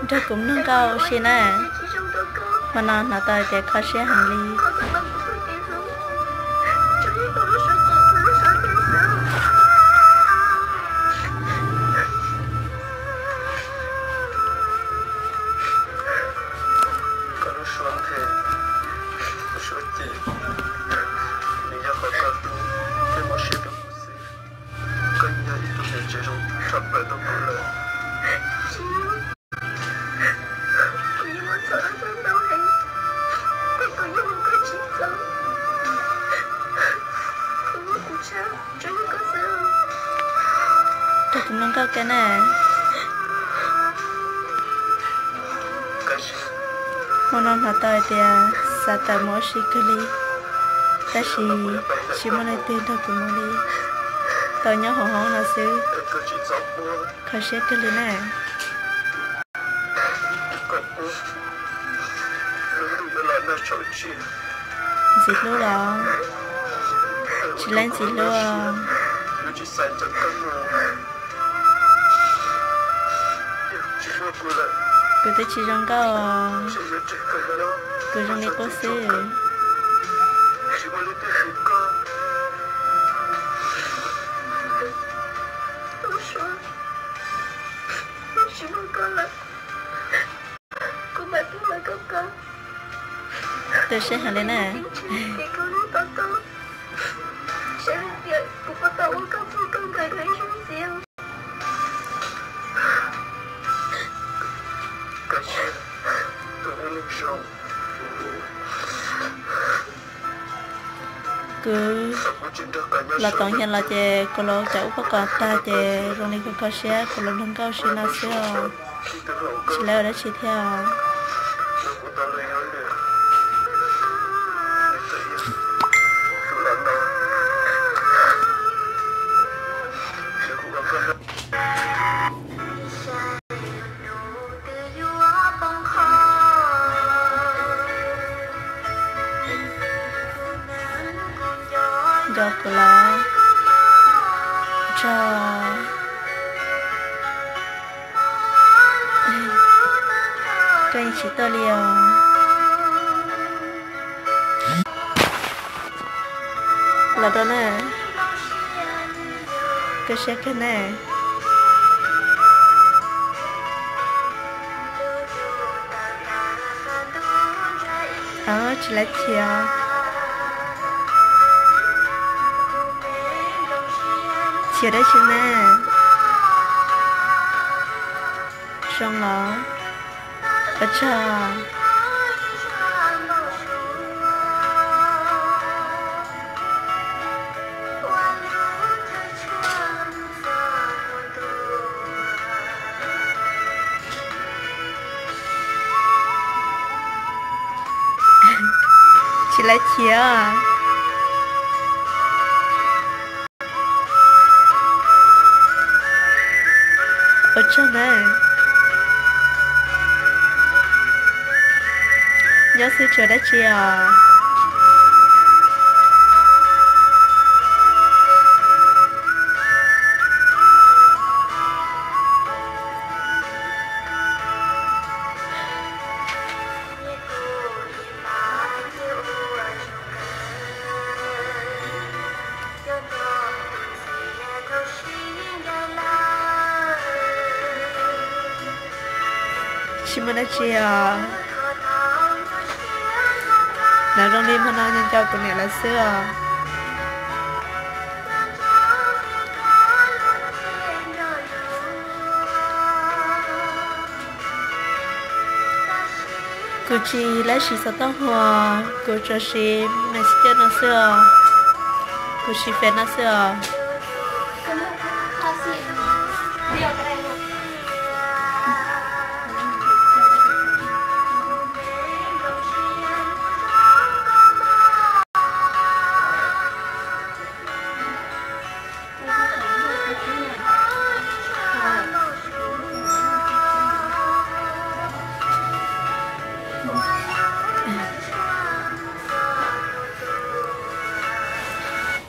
Nrog kuv mloog nkauj ua si na. Hmo no hnov tau tias kho siab heev li. Nrog kuv mloog nkauj kiag na. Hmo no hnov tau hais tias xav tawm mus ua si kawg li, tab sis tsis muaj leej twg nrog kuv mus li, tau nyob hauv hoob no xwb. Kho siab kawg li na. Ntxim hlub los? Tsis laib ntxim hlub. Kuv twb tsis zoo nkauj, kuv zoo li qub xwb. Tu siab heev li na. Kuv los toom hiav los ces kuv los cov ub pob kos tag ces zoo li kuv kho siab kuv los mloog nkauj ua si no xwb os. Tsis laib ua dab tsi thiab os. Nco kuv lawm. Tso, koj yeej tsis tuaj li os. Los rau na, koj siab kawg na. Tsis laib chim, chim dab tsi na? Zoo los? Ua tsaug. Tsis laib chim. Ua tsaug na. Nyob xwb tsis ua dab tsi os. Tsis muaj dab tsi os. Nws zoo li hmo no nco nco kuv niam lawv xwb os. Kuv tsis laib siv xov tooj hua, kuv tsuas siv Messenger no xwb os. Kuv siv Face no xwb os.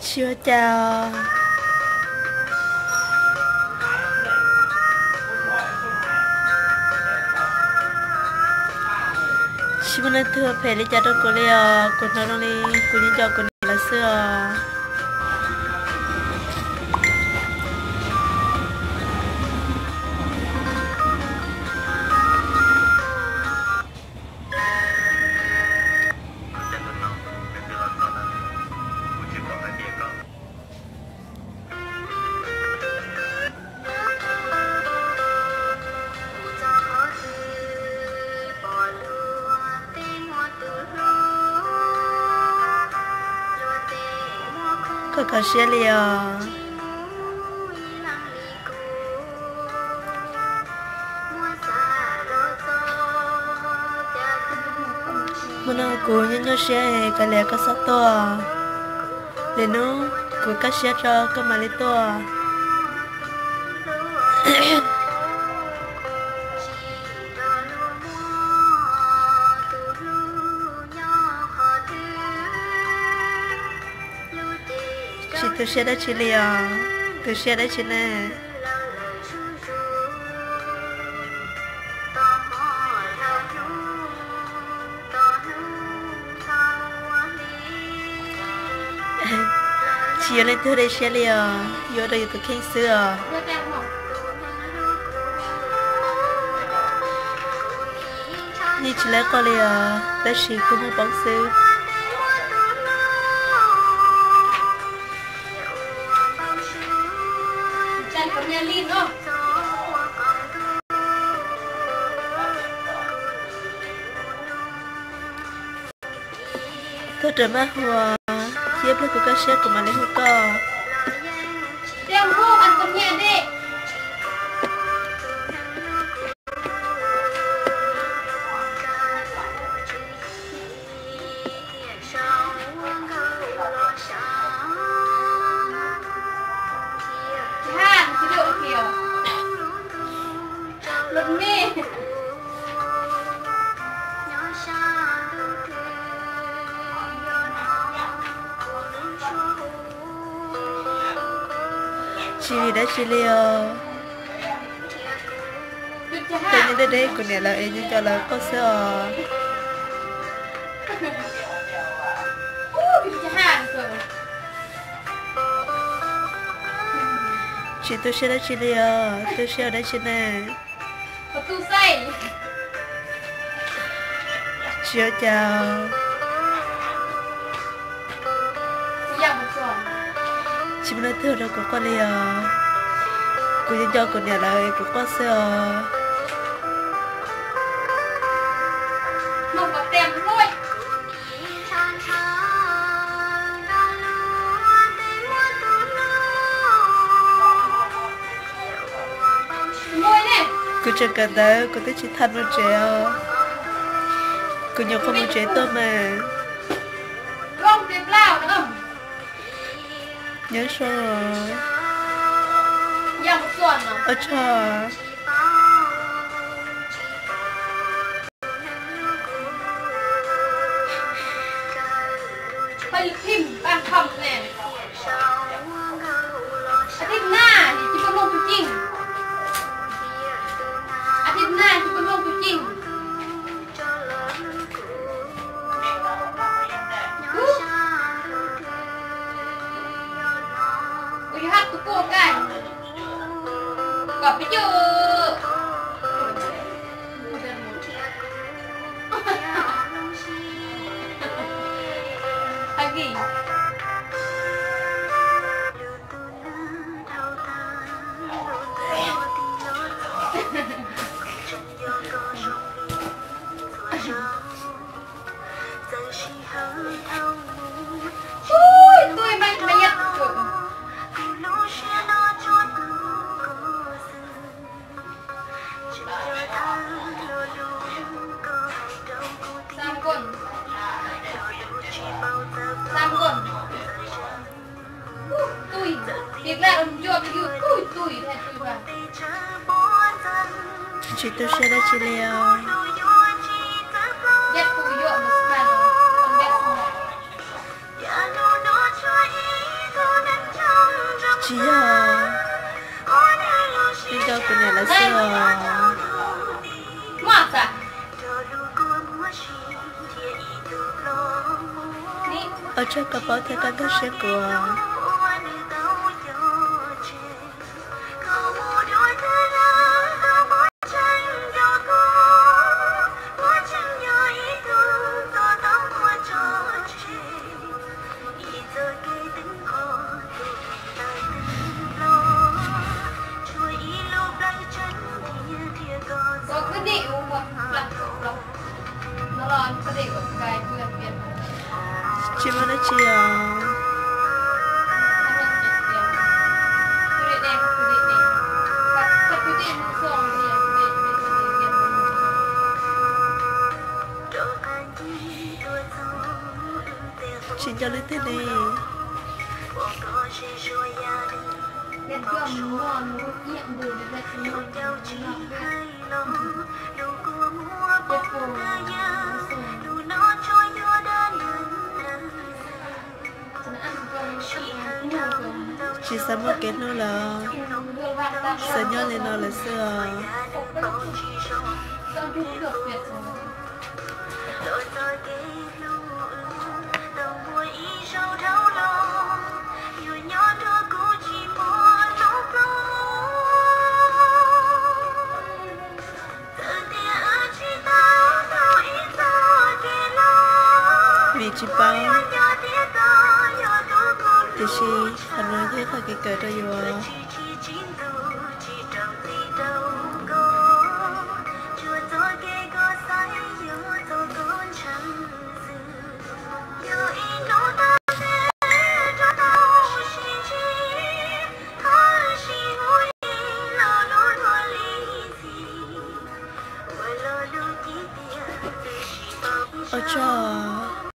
Tsis ua cas. Muaj leej twg phem li cas rau kuv li os, kuv hnov zoo li kuv nco nco kuv niam lawv xwb os. Koj kho siab li os. Hmo no kuv nyuaj nyuaj siab, kav liam koj txhob tuaj. Lwm hnub kuv kaj siab tso koj mam li tuaj. Tsis tu siab dab tsi li os, tu siab dab tsi ne? Tsis yuav leej twg dej siab li os, yuav rau yus tus kheej xwb os. Yeej tsis laib quaj li os, tab sis kuv muaj poob xwb. Tuaj rawm maj hu, cia ib pliag kuv kaj siab kuv mam li hu koj. Tsis vim dab tsi li os. Tej neeg deb deb kuv niam lawv es nco nco lawv quaj xwb os. Tsis tu siab dab tsi li os, tu siab ua dab tsi ne? Tsis ua cas. Tsis muaj leej twg rau kuv quaj li os. Kuv nco nco kuv niam lawv es kuv quaj xwb os. Kuv tseem kawm ntawv kuv twb tsis tau mus tsev os. Kuv nyuam qhuav mus tsev tuaj mas. Nyob zoo. Ua tsaug. Tsis tu siab dab tsi li os. Tsis yog, nco nco kuv niam lawv xwb os. Ua tsaug koj paub thiab koj nkag siab kuv. Tsis muaj dab tsi os. Tsis nco lwm tiag ne. Tsis xav muaj kev hlub lawm, xav nyob li no lawm xwb os. Vim tsis paub, tiam sis qhov no yog ib qho kev kawm rau yus. Ua tsaug.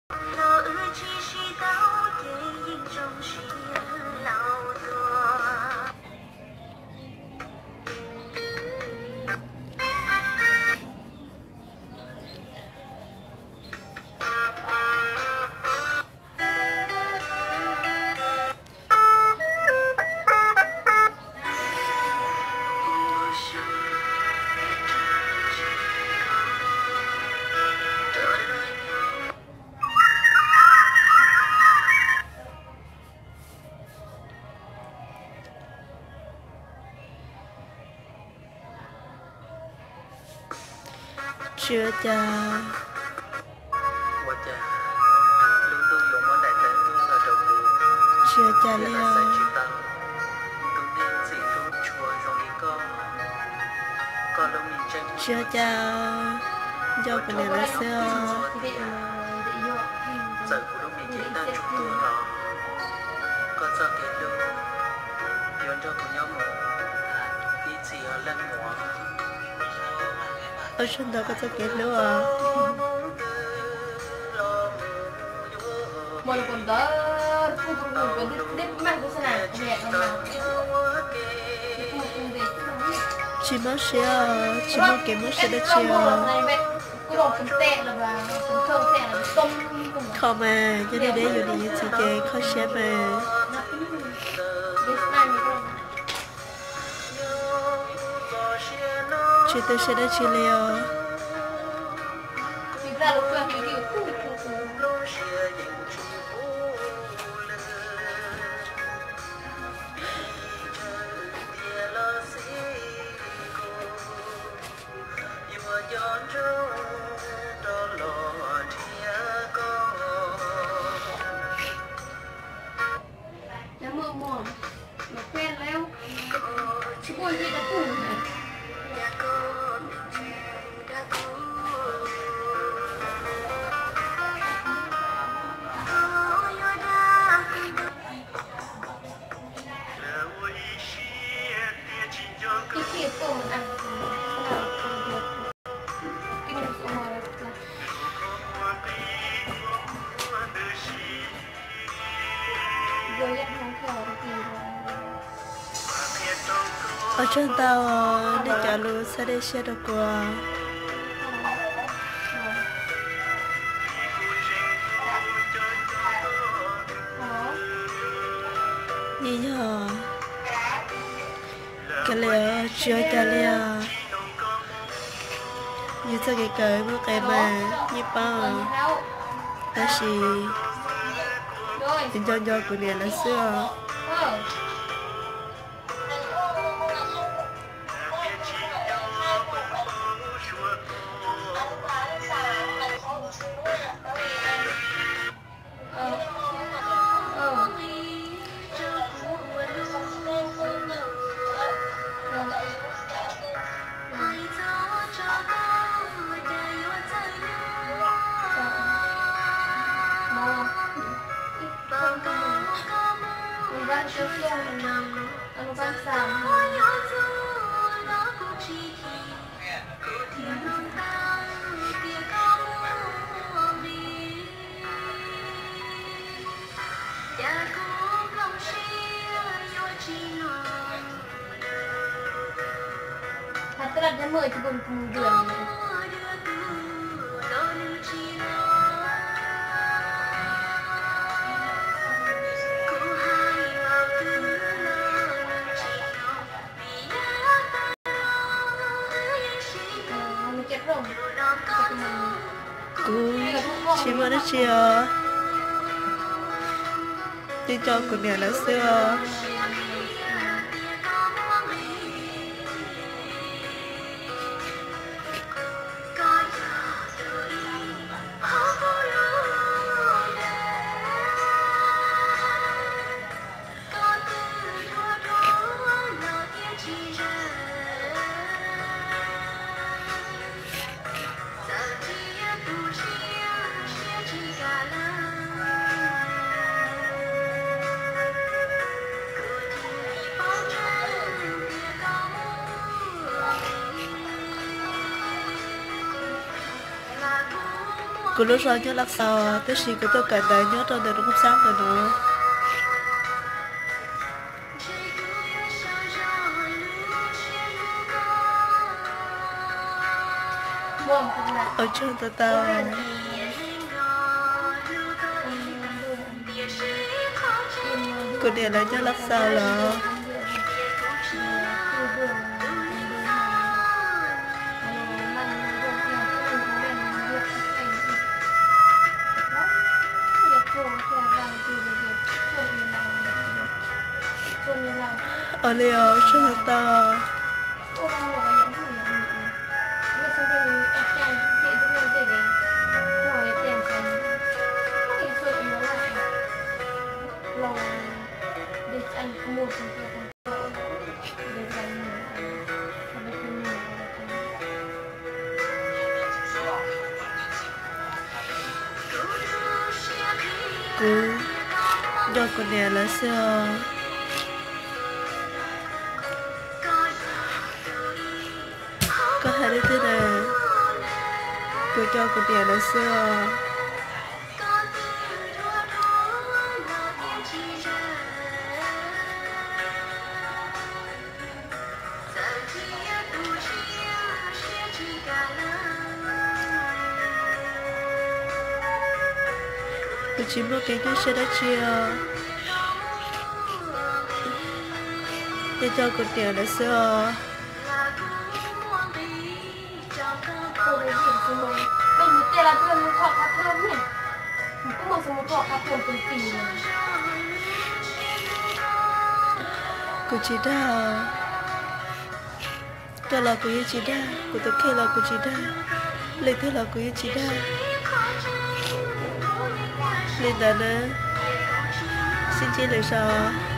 Tsis ua cas. Tsis ua cas li os. Tsis ua cas, nco kuv niam lawv xwb os. Ua tsaug ntau koj txoj kev hlub os. Tsis mob siab, tsis muaj kev mob siab dab tsi os. Kho mas yog nej deb yus niam yus txiv ces kho siab mas. Tsis tu siab dab tsi li os. Ua tsaug ntau nej cov lus txhawb dej siab rau kuv. Yeej yog kav liam tsis ua cas li os. Yus txoj kev kawm muaj qee mas yeej paub, tab sis Nco nco kuv niam lawv xwb os. Kuv tsis muaj dab tsi os, nco nco kuv niam lawv xwb os. Kuv lub zos nyob Laj Xaus, tab sis kuv tuaj kawm ntawv nyob rau ntawm Rooj Xab ntawm no. Ua tsaug ntau ntau. Kuv niam lawv nyob Laj Xaus los. Ua li os, ua tsaug ntau. Kuv nco kuv niam lawv xwb os. Koj hais leej twg na? Kuv nco kuv niam lawv xwb os. Kuv tsis muaj kev nyuaj siab dab tsi os. Nco nco kuv niam lawv xwb os. Kuv tsis dag. Tuaj los kuv yeej tsis dag, kuv tus kheej los kuv tsis dag, leej twg los kuv yeej tsis dag. Li ntawd na, sib ntsib lwm zaus.